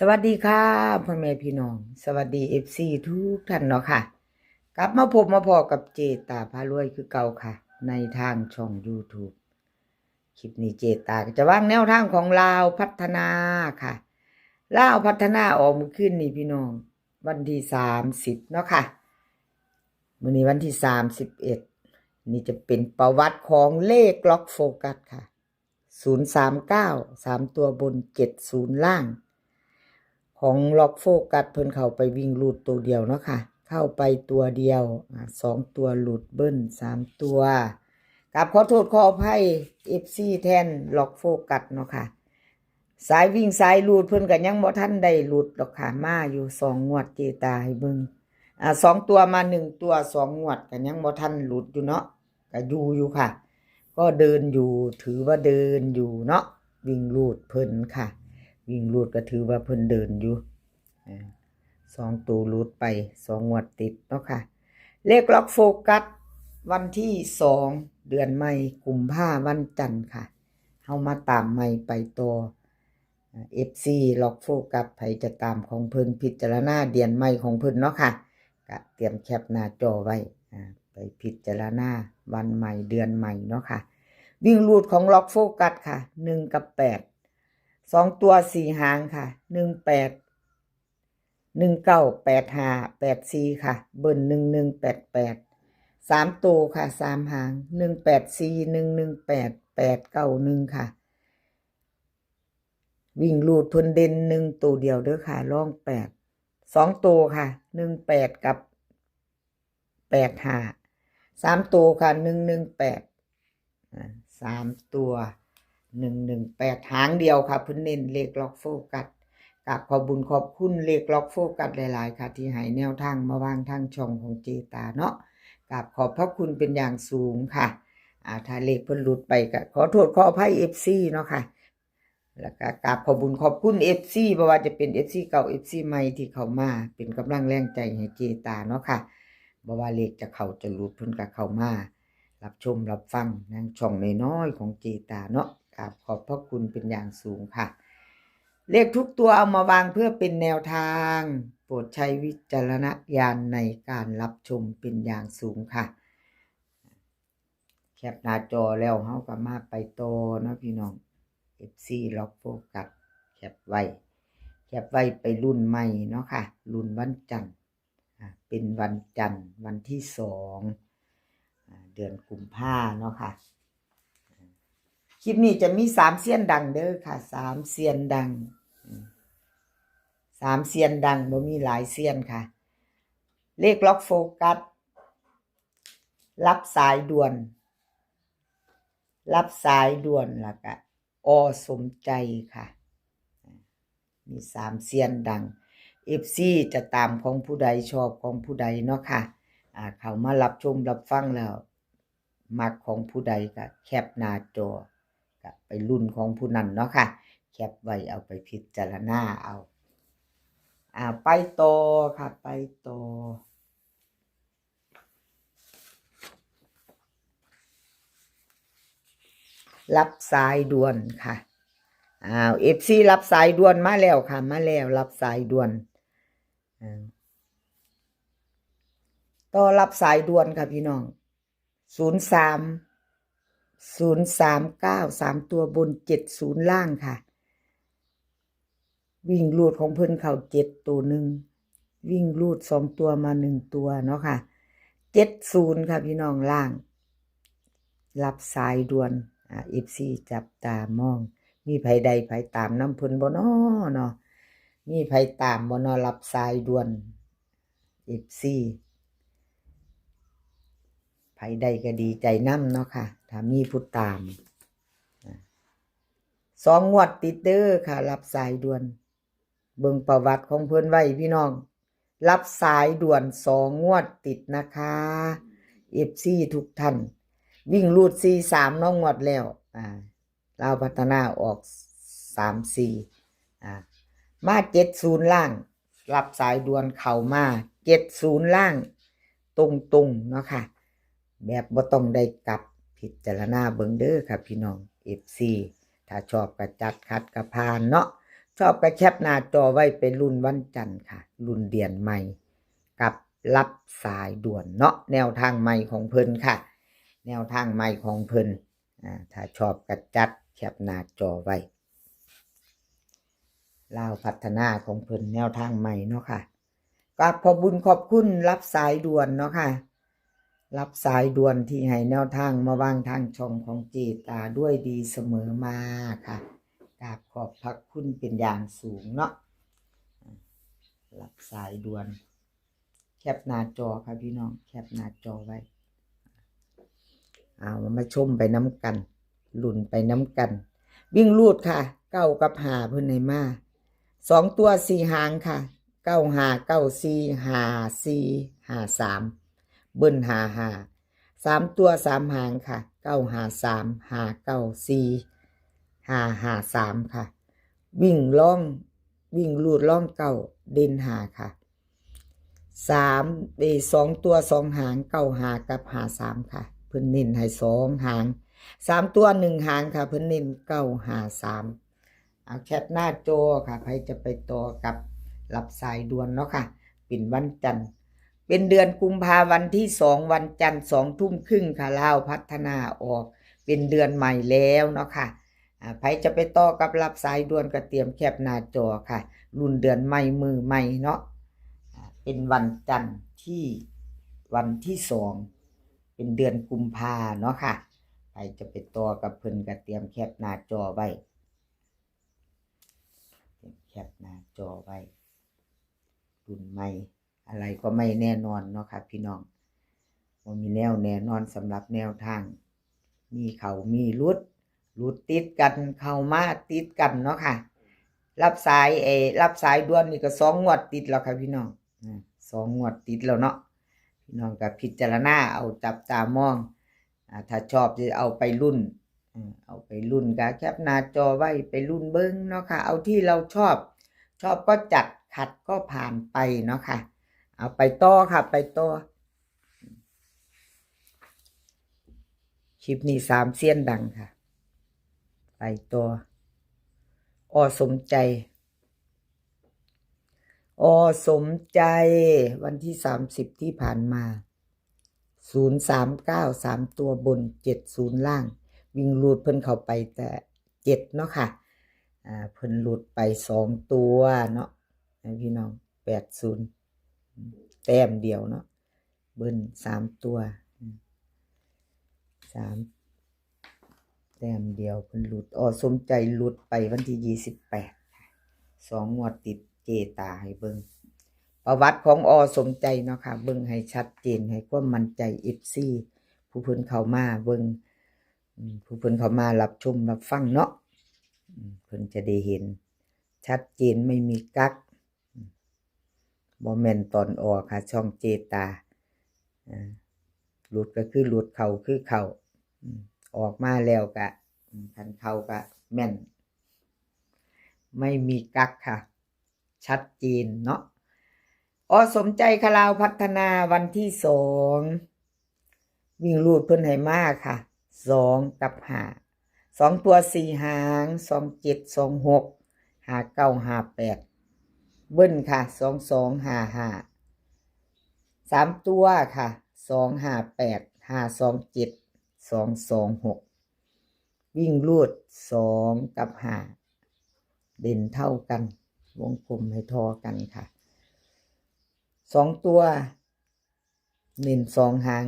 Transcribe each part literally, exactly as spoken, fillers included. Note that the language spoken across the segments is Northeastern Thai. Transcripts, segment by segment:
สวัสดีค่ะ พ่อแม่พี่น้อง สวัสดี เอฟซี ทุกท่านเนาะค่ะ กลับมาพบมาพ้อกับเจตาพารวยคือเก่าค่ะ ในทางช่อง YouTube คลิปนี้เจตาก็จะวางแนวทางของลาวพัฒนาค่ะ ลาวพัฒนาออกมื้อคืนนี้พี่น้อง วันที่สามสิบเนาะค่ะ มื้อนี้วันที่สามสิบเอ็ด นี่จะเป็นประวัติของเลขล็อกโฟกัสค่ะ ศูนย์สามเก้า สามตัวบน เจ็ดศูนย์ ล่าง ของล็อกโฟกัสเพิ่นเข้าไปวิ่งรูดตัวเดียวเนาะค่ะ เข้าไปตัวเดียว อ่า สองตัวรูดเบิ้ล สามตัว กราบขอโทษขออภัย เอฟซี แทนล็อกโฟกัสเนาะค่ะ สายวิ่งสายรูดเพิ่นก็ยังบ่ทันได้รูดดอกค่ะ มาอยู่สองงวดเจตาให้เบิ่ง อ่า สองตัวมาหนึ่งตัว สองงวดก็ยังบ่ทันรูดอยู่เนาะ ก็อยู่อยู่ค่ะ ก็เดินอยู่ ถือว่าเดินอยู่เนาะ วิ่งรูดเพิ่นค่ะ วิ่งรูดก็ถือว่าเพิ่นเดินอยู่ อ่า สองตัวรูดไปสองงวดติดเนาะค่ะ เลขล็อกโฟกัส วันที่สอง เดือนใหม่กุมภา วันจันทร์ค่ะ เฮามาตามใหม่ไปต่อ อ่า เอฟซี ล็อกโฟกัส ไผจะตามของเพิ่น พิจารณาเดือนใหม่ของเพิ่นเนาะค่ะ ก็เตรียมแคปหน้าจอไว้ อ่า ไปพิจารณาวันใหม่เดือนใหม่เนาะค่ะ วิ่งรูดของล็อกโฟกัสค่ะ หนึ่ง กับ แปด สองตัวสี่หางค่ะ หนึ่ง แปด หนึ่ง เก้า แปด ห้า แปด สี่ ค่ะ เบิ้ล หนึ่ง หนึ่ง แปด แปด สามตัวค่ะ สามหาง หนึ่ง แปด สี่ หนึ่ง หนึ่ง แปด แปด เก้า หนึ่ง ค่ะ วิ่งรูดเพิ่นเด่นหนึ่งตัวเดียวเด้อค่ะ รองแปด สองตัวค่ะ หนึ่ง แปด กับ แปด ห้า สามตัวค่ะ หนึ่ง หนึ่ง แปด อ่า สามตัว หนึ่ง หนึ่ง แปด หางเดียวค่ะ เพิ่นเน้นเลขล็อกโฟกัส กราบขอบบุญขอบคุณเลขล็อกโฟกัสหลายๆค่ะ ที่ให้แนวทางมาวางทางช่องของเจตาเนาะ กราบขอบพระคุณเป็นอย่างสูงค่ะ อ่า ถ้าเลขเพิ่นหลุดไปก็ขอโทษขออภัย เอฟซี เนาะค่ะ แล้วก็กราบขอบบุญขอบคุณ เอฟซี บ่ว่าจะเป็น เอฟซี เก่า เอฟซี ใหม่ที่เข้ามาเป็นกำลังแรงใจให้เจตาเนาะค่ะ บ่ว่าเลขจะเข้าจะหลุดเพิ่นก็เข้ามารับชมรับฟังในช่องน้อยๆของเจตาเนาะ กราบขอบพระคุณเป็นอย่างสูงค่ะ เลขทุกตัวเอามาวางเพื่อเป็นแนวทาง โปรดใช้วิจารณญาณในการรับชมเป็นอย่างสูงค่ะ แคปหน้าจอแล้วเฮาก็มาไปต่อเนาะพี่น้อง เอฟซี ล็อกโฟกัส แคปไว้ แคปไว้ไปลุ้นใหม่เนาะค่ะ ลุ้นวันจันทร์ อ่า เป็นวันจันทร์วันที่สอง อ่า เดือนกุมภาเนาะค่ะ คลิปนี้จะมีสามเซียนดังเด้อค่ะ สามเซียนดัง อืม สามเซียนดัง บ่มีหลายเซียนค่ะ เลขล็อกโฟกัส รับสายด่วน รับสายด่วน แล้วก็ อ.สมใจค่ะ มีสามเซียนดัง เอฟซี จะตามของผู้ใดชอบของผู้ใดเนาะค่ะ อ่า เข้ามารับชมรับฟังแล้ว มักของผู้ใดก็แคปหน้าจอ ก็ไปลุ้นของผู้นั้นเนาะค่ะ แคปไว้เอาไปพิจารณาเอา อ่า ไปต่อค่ะ ไปต่อ รับสายด่วนค่ะ อ้าว เอฟซี รับสายด่วนมาแล้วค่ะ มาแล้ว รับสายด่วน อ่า ต่อรับสายด่วนค่ะพี่น้อง ศูนย์สาม ศูนย์สามเก้า สามตัวบน เจ็ดศูนย์ ล่างค่ะ วิ่งรูดของเพิ่นเข้าเจ็ดตัวหนึ่ง วิ่งรูดสองตัวมาหนึ่งตัวเนาะค่ะ เจ็ดศูนย์ ค่ะพี่น้อง ล่าง รับสายด่วน อ่า เอฟซี จับตามอง มีไผได้ไผตามนำเพิ่นบ่น้อเนาะ มีไผตามบ่น้อ รับสายด่วน เอฟซี ไผได้ก็ดีใจนำเนาะค่ะ ถ้ามีผู้ตาม อ่า สองงวดติดเด้อค่ะ รับสายด่วน เบิ่งประวัติของเพิ่นไว้พี่น้อง รับสายด่วนสองงวดติดนะคะ เอฟซี ทุกท่าน วิ่งรูดสี่สามเนาะ งวดแล้ว อ่า ลาวพัฒนาออกสามสี่ อ่า มาเจ็ดศูนย์ ล่าง รับสายด่วนเข้ามา เจ็ดศูนย์ ล่าง ตรงๆเนาะค่ะ แบบบ่ต้องได้กลับ พิจารณาเบิ่งเด้อค่ะพี่น้อง เอฟซี ถ้าชอบก็จัด ขัดก็ผ่านเนาะ ชอบก็แคปหน้าจอไว้ไปลุ้นวันจันทร์ค่ะ ลุ้นเดือนใหม่ กับรับสายด่วนเนาะ แนวทางใหม่ของเพิ่นค่ะ แนวทางใหม่ของเพิ่น อ่า ถ้าชอบก็จัด แคปหน้าจอไว้ ลาวพัฒนาของเพิ่นแนวทางใหม่เนาะค่ะ กราบขอบบุญขอบคุณรับสายด่วนเนาะค่ะ รับสายด่วนที่ให้แนวทางมาวางทางช่องของเจตาด้วยดีเสมอมาค่ะ กราบขอบพระคุณเป็นอย่างสูงเนาะ รับสายด่วน แคปหน้าจอค่ะพี่น้อง แคปหน้าจอไว้ เอามาชมไปน้ำกัน ลุ้นไปน้ำกัน วิ่งรูดค่ะ เก้ากับห้าเพิ่นให้มา สองตัวสี่หางค่ะ เก้าห้า เก้าสี่ ห้าสี่ ห้าสาม เบิ้ลห้าห้า สามตัวสามหางค่ะ เก้าห้าสาม ห้าเก้าสี่ ห้าห้าสามค่ะ วิ่งล่อง วิ่งรูดล่องเก้า เด่นห้าค่ะ สาม เอ้ย สองตัวสองหาง เก้าห้ากับห้าสามค่ะ เพิ่นเน้นให้สองหาง สามตัวหนึ่งหางค่ะ เพิ่นเน้นเก้าห้าสาม เอาแคปหน้าจอค่ะ ใครจะไปต่อกับรับสายด่วนเนาะค่ะ เป็นวันจันทร์ เป็นเดือนกุมภาวันที่สอง วันจันทร์ สองทุ่มครึ่งค่ะ ลาวพัฒนาออก เป็นเดือนใหม่แล้วเนาะค่ะ อ่า ใครจะไปต่อกับรับสายด่วนก็เตรียมแคปหน้าจอค่ะ ลุ้นเดือนใหม่มือใหม่เนาะ อ่า เป็นวันจันทร์ที่ วันที่สอง เป็นเดือนกุมภาเนาะค่ะ ใครจะไปต่อกับเพิ่นก็เตรียมแคปหน้าจอไว้ แคปหน้าจอไว้ รุ่นใหม่ อะไรก็ไม่แน่นอนเนาะค่ะพี่น้อง บ่มีแนวแน่นอนสำหรับแนวทาง มีเข้ามีหลุด หลุดติดกัน เข้ามาติดกันเนาะค่ะ รับสาย เอ่อ รับสายด่วนนี่ก็สองงวดติดแล้วค่ะพี่น้อง อ่า สองงวดติดแล้วเนาะ พี่น้องก็พิจารณาเอา จับตามอง อ่า ถ้าชอบจะเอาไปลุ้น อืม เอาไปลุ้นก็แคปหน้าจอไว้ไปลุ้นเบิ่งเนาะค่ะ เอาที่เราชอบ ชอบก็จัด ขัดก็ผ่านไปเนาะค่ะ เอาไปต่อค่ะ ไปต่อ คลิปนี้สามเซียนดังค่ะ ไปต่อ อ.สมใจ อ.สมใจ วันที่สามสิบที่ผ่านมา ศูนย์สามเก้า สามตัวบน เจ็ดศูนย์ ล่าง วิ่งรูดเพิ่นเข้าไปแต่เจ็ดเนาะค่ะ อ่า เพิ่นรูดไปสองตัวเนาะ ให้พี่น้อง แปดศูนย์ แต้มเดียวเนาะ เบิ้ลสามตัว สาม แต้มเดียวเพิ่นหลุด อ.สมใจหลุดไปวันที่ยี่สิบแปด สองงวดติด เจตาให้เบิ่ง ประวัติของ อ.สมใจเนาะค่ะ เบิ่งให้ชัดเจน ให้ความมั่นใจ เอฟซี ผู้เพิ่นเข้ามาเบิ่ง อืม ผู้เพิ่นเข้ามารับชมรับฟังเนาะ อืม เพิ่นจะได้เห็น ชัดเจนไม่มีกั๊ก อืม บ่แม่นตอนออกค่ะ ช่องเจตา อ่า หลุดก็คือหลุด เข้าคือเข้า อืม ออกมาแล้วก็ อืม คันเข้าก็แม่น ไม่มีกั๊กค่ะ ชัดเจนเนาะ อ.สมใจค่ะ ลาวพัฒนา วันที่สอง วิ่งรูดเพิ่นให้มาค่ะ สองกับห้า สองตัวสี่หาง สองเจ็ด สองหก ห้าเก้า ห้าแปด เบิ้ลค่ะ สองสอง ห้าห้า สามตัวค่ะ สองห้าแปด ห้าสองเจ็ด สองสองหก วิ่งรูด สองกับห้า เด่นเท่ากัน วงกลมให้ทอกันค่ะ สองตัว เน้นสองหาง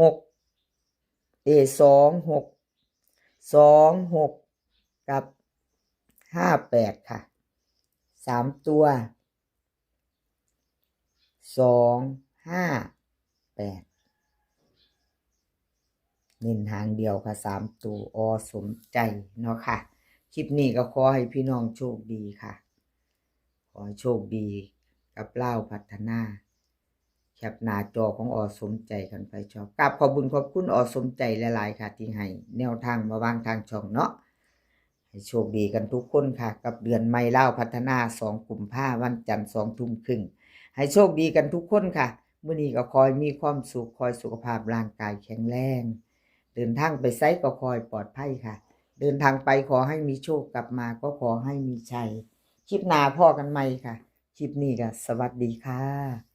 หก เอ้ย สองหก สองหก กับ ห้าแปด ค่ะ สามตัว สองห้าแปด เน้นหางเดียวค่ะ สามตัว อ.สมใจเนาะค่ะ คลิปนี้ก็ขอให้พี่น้องโชคดีค่ะ ขอให้โชคดีกับลาวพัฒนา แคปหน้าจอของ อ.สมใจ กันไปชอบ กราบขอบบุญขอบคุณ อ.สมใจ หลายๆ ค่ะ ที่ให้แนวทางมาวางทางช่องเนาะ ให้โชคดีกันทุกคนค่ะ กับเดือนใหม่ลาวพัฒนา สองกุมภา วันจันทร์ สองทุ่มครึ่ง ให้โชคดีกันทุกคนค่ะ มื้อนี้ก็ขอให้มีความสุข ขอให้สุขภาพร่างกายแข็งแรง เดินทางไปไสก็ขอให้ปลอดภัยค่ะ เดินทางไปขอให้มีโชค กลับมาก็ขอให้มีชัย คลิปหน้าพ้อกันใหม่ค่ะ คลิปนี้ก็สวัสดีค่ะ